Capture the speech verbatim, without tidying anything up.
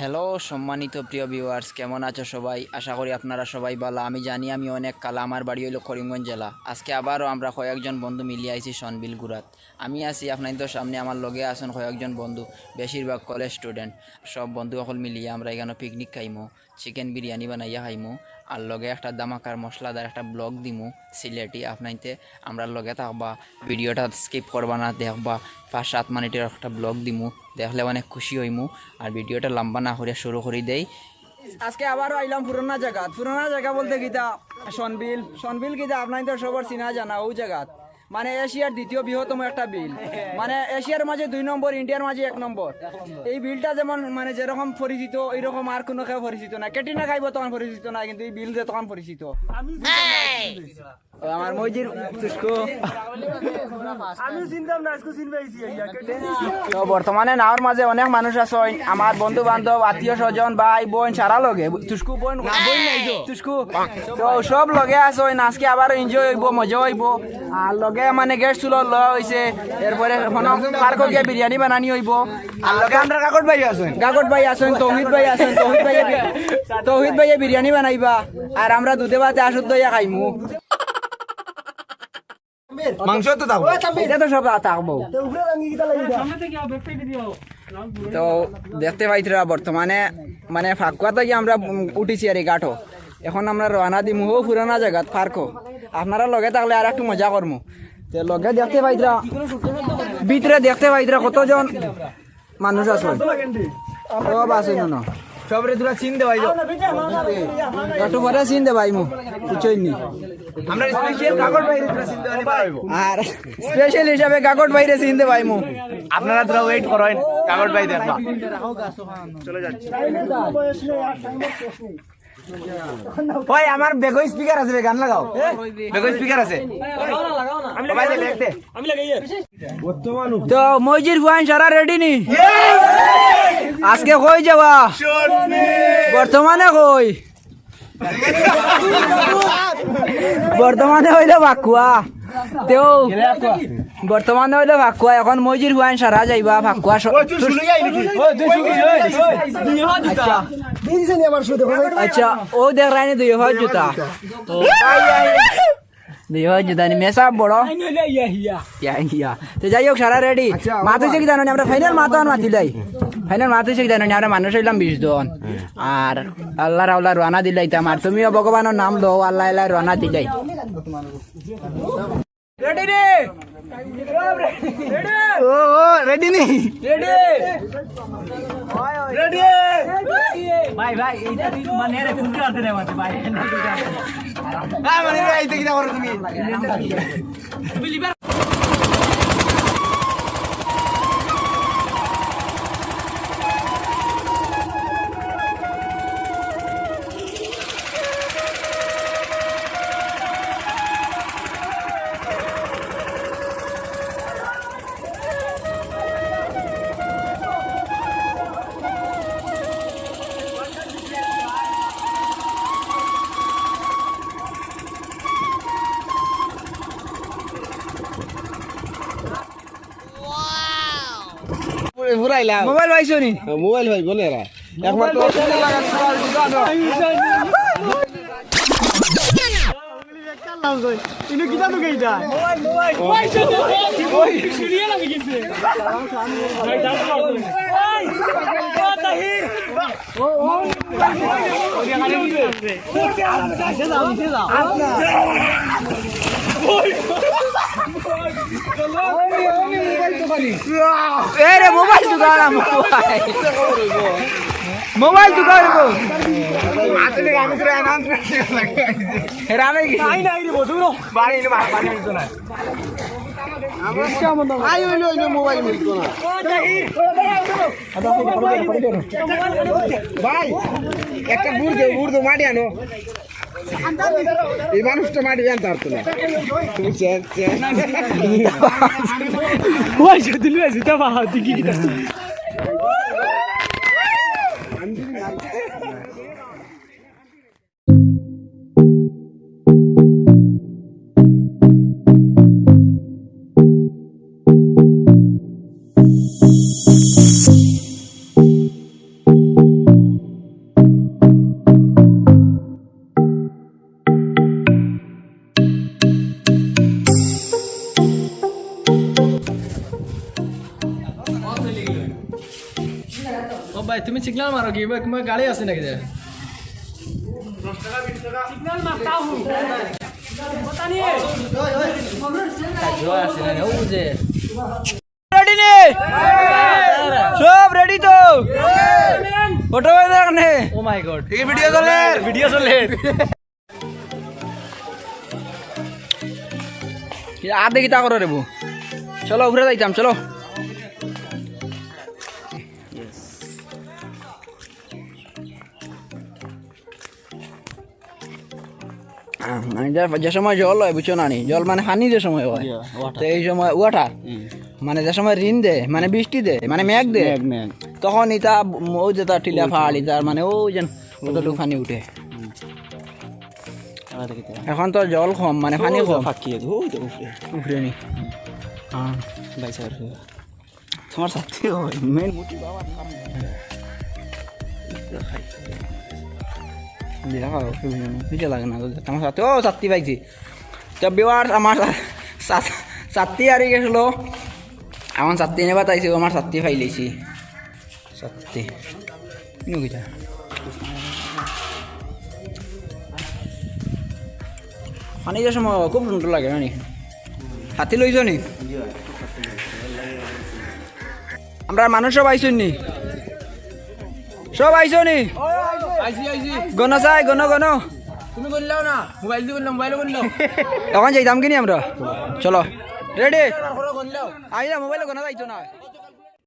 হ্যালো সম্মানিত প্রিয় ভিউয়ার্স, কেমন আছো সবাই? আশা করি আপনারা সবাই ভালা। আমি জানি আমি অনেক কালা, আমার বাড়ি অইলো করিমগঞ্জ জেলা। আজকে আবারও আমরা কয়েকজন বন্ধু মিলিয়া আইছি সনবিল ঘুরাত। আমি আছি আপনাইন্তর সামনে, আমার লগে আছইন কয়েকজন বন্ধু, বেশিরভাগ কলেজ স্টুডেন্ট। সব বন্ধু অকল মিলিয়া আমরা ইকানো পিকনিক খাইমু, চিকেন বিরিয়ানি বানাইয়া খাইমু, আর লগে একটা ধামাকার মশলাদার একটা ব্লগ দিমু সিলেটি। আপনাইন্তে আমরার লগে থাকবা, ভিডিওটা স্কিপ করবা না, দেখবা। পাঁচ সাত মিনিটের একটা ব্লগ দিমু, দেখলে অনেক খুশি অইমু। আর ভিডিওটা লম্বা না করিয়া শুরু করি দেই। আজকে আবারও আইলাম পুরানা জাগাত। পুরানা জাগা বলতে কিতা, সনবিল। সনবিল কিতা আপনাইন্তর সবর চিনা জানা অউ জাগাত। মানে এশিয়ার দ্বিতীয় বৃহত্তম একটা বিল। মানে এশিয়ার মাঝে দুই নম্বর, ইন্ডিয়ার মাঝে এক নম্বর। এই বিলটা যেমন মানে যেরকম পরিচিত, এইরকম আর কোনো কেউ পরিচিত না। ক্যাটরিনা কাইফ তখন পরিচিত না, কিন্তু এই বিল যে তখন পরিচিত। আমি ও আমার মইজির তুস্কু। আমি চিনতাম না, আজকে চিনবে আইছি আইয়া। তো বর্তমানে নাওর মাঝে অনেক মানুষ আছইন, আমার বন্ধু বান্ধব, আত্মীয় স্বজন, ভাই বোন, সারা লগে। তুস্কু বোন, না, বোন নাই তো। তুস্কু। তো সব লগে আছইন, আজকে আবার এনজয় অইবো, মজা অইবো। আর লগে মানে গ্যাস চুলা লওয়া অইছে, এরপরে পার্কো গিয়া বিরিয়ানি বানানি অইবো। আর লগে আমরা গাগট ভাই আছইন। গাগট ভাই আছইন, তৌহিদ ভাই আছইন, তৌহিদ ভাইয়ে বি-, তৌহিদ ভাইয়ে বিরিয়ানি বানাইবা। আর আমরা দুধে ভাতে আসুদ দইয়া খাইমু। মাংস তো থাকবো। ইটা তো সব থাকবো। তো দেখতে পাইতরা বর্তমানে মানে ফাকুয়া থাকি আমরা উঠিছি আর এই ঘাটো। এখন আমরা রওনা দিমু হউ পুরানা জাগাত পার্কো। আপনারা লগে থাকলে আর একটু মজা করমু। তে লগে দেখতে পাইতরা, ভিতরে দেখতে পাইতরা কতজন মানুষ আছে। সব আছে না? সবরে তোরা চিন দেবাই দাও। একটু পরে চিন দেবাই মু, বুঝছইন নি? আমরা স্পেশাল গাগট ভাইরে তোরা চিন দেবাই পারবো। আর স্পেশাল হিসাবে গাগট ভাইরে চিন দেবাই মু। আপনারা তোরা ওয়েট করইন, গাগট ভাই দেখবা। ওই আমার বেগো স্পিকার আছে, বে গান লাগাও। বেগো স্পিকার আছে। আমি লাগাই, আমি লাগাই। তো মইজির ফুয়াইন সারা রেডি নি? আজকে কই যাবা? বর্তমানে কই? বর্তমানে অইলো ফাকুয়া। তেও বর্তমানে অইলো ফাকুয়া, এখন মইজির ফুয়াইন সারা যাইবা ফাকুয়া স-, আচ্ছা, ও দেখ রাইনি দুই হাত জুতা। দুই হাত জুতা নি, মেসা বড়। ইয়া, ইয়া। তো যাই হোক, সারা রেডি। আচ্ছা, মাত অইছে কিতা জানো নি, আমরা ফাইনাল মাত অন মাতিলাই। ফাইনাল মাত অইছে কিতা জানো নি, আমরা মানুষ অইলাম বিশ জন। আর আল্লার আওলা রওনা দিলাইতাম, আর তুমিও ভগবানর নাম লও, আল্লায় আল্লায় রওনা দিলাই। রেডি রে? ও, ও, রেডি নি? রেডি। রেডি। ভাই, ভাই, এইটা তুই মানে রে, কোন কাটতে রে, ভাই? না, মানে, এইটা কিনা করো তুমি? পুরাইলাম। মোবাইল পাইছো নি? হ্যাঁ, মোবাইল ভাই, বলে এরা। একমাত্র ইনো কিতা তো গেইটা? Mobile, mobile. ওই, ওই। এ রে, মোবাইল তো দাঁড়া, মোবাইল। মোবাইল তো দাঁড়া, গো। হেরামে কি? নাই, নাই রে, বন্ধু, নো। বাড়ি, বাড়ি, বাড়ি মিলতো না। আই, ওই, ওই, ওই, মোবাইল মিলতো না। ভাই, একটা বুড় দে, বুড় দে, মাটি আনো। এই মানুষটা মাটি আনতে পারতো না। ওই যে দিল, ওই যে, তা বাবা, তুই কি, কি, ভাই, তুমি সিগন্যাল মারো কি? ভাই, তোমার গাড়ি আছে নাকি রে? সিগন্যাল মারতা হুম। কথা নিয়ে। রেডি নি? সব রেডি তো? ফটো ভাই দেখ নে। ও মাই গড। এই ভিডিও চলে। ভিডিও চলে। আদে কিতা করো রে বউ? চলো, উপরে যাইতাম, চলো। আহ, মানে যে, যে সময় জল হয়, বুঝছো না নি? জল মানে পানি যে সময় হয়। ইয়া, ওয়াটার। তো এই সময় ওয়াটার। হুম। মানে যে সময় ঋণ দেয়, মানে বৃষ্টি দেয়, মানে মেঘ দেয়। মেঘ, মেঘ। তখন ইতা ম-, ওই যে তার টিলা ওই তো। ফাল, ইতার মানে ওই যেন কতটুকু পানি উঠে। হুম। আবার দেখি তো। এখন তো জল কম, মানে পানি ওই তো কম। ফাঁকি আছে, ওই তো উপরে। উপরে নি। হ্যাঁ। ভাই স্যার। তোমার সাথে হয়, মেইন মোটিভ আমার। দেখা অসুবিধা নেই, পিছে লাগে না, তো আমার সাথে, ও, ছাত্তি পাইছি। তো ভিউয়ার্স, আমার সা-, সা-, ছাত্তি হারি গেছিল, আমার ছাত্তি নেবা তাইছি, আমার ছাত্তি পাইলিছি। ছাত্তি। ইনো কিতা? পানি যে সময় খুব সুন্দর লাগে, জানি। হাতি লইছো নি? আমরা মানুষ সব আইছইন নি? সব আইছো নি? আইছি, আইছি। গণ চাই, গণ, গণ। তুমি গণলাও না, মোবাইল দি গণলাও, মোবাইল গণলাও। এখন যাইতাম কি নি আমরা? চলো। রেডি? আইয়া মোবাইল গণ যাইতো না।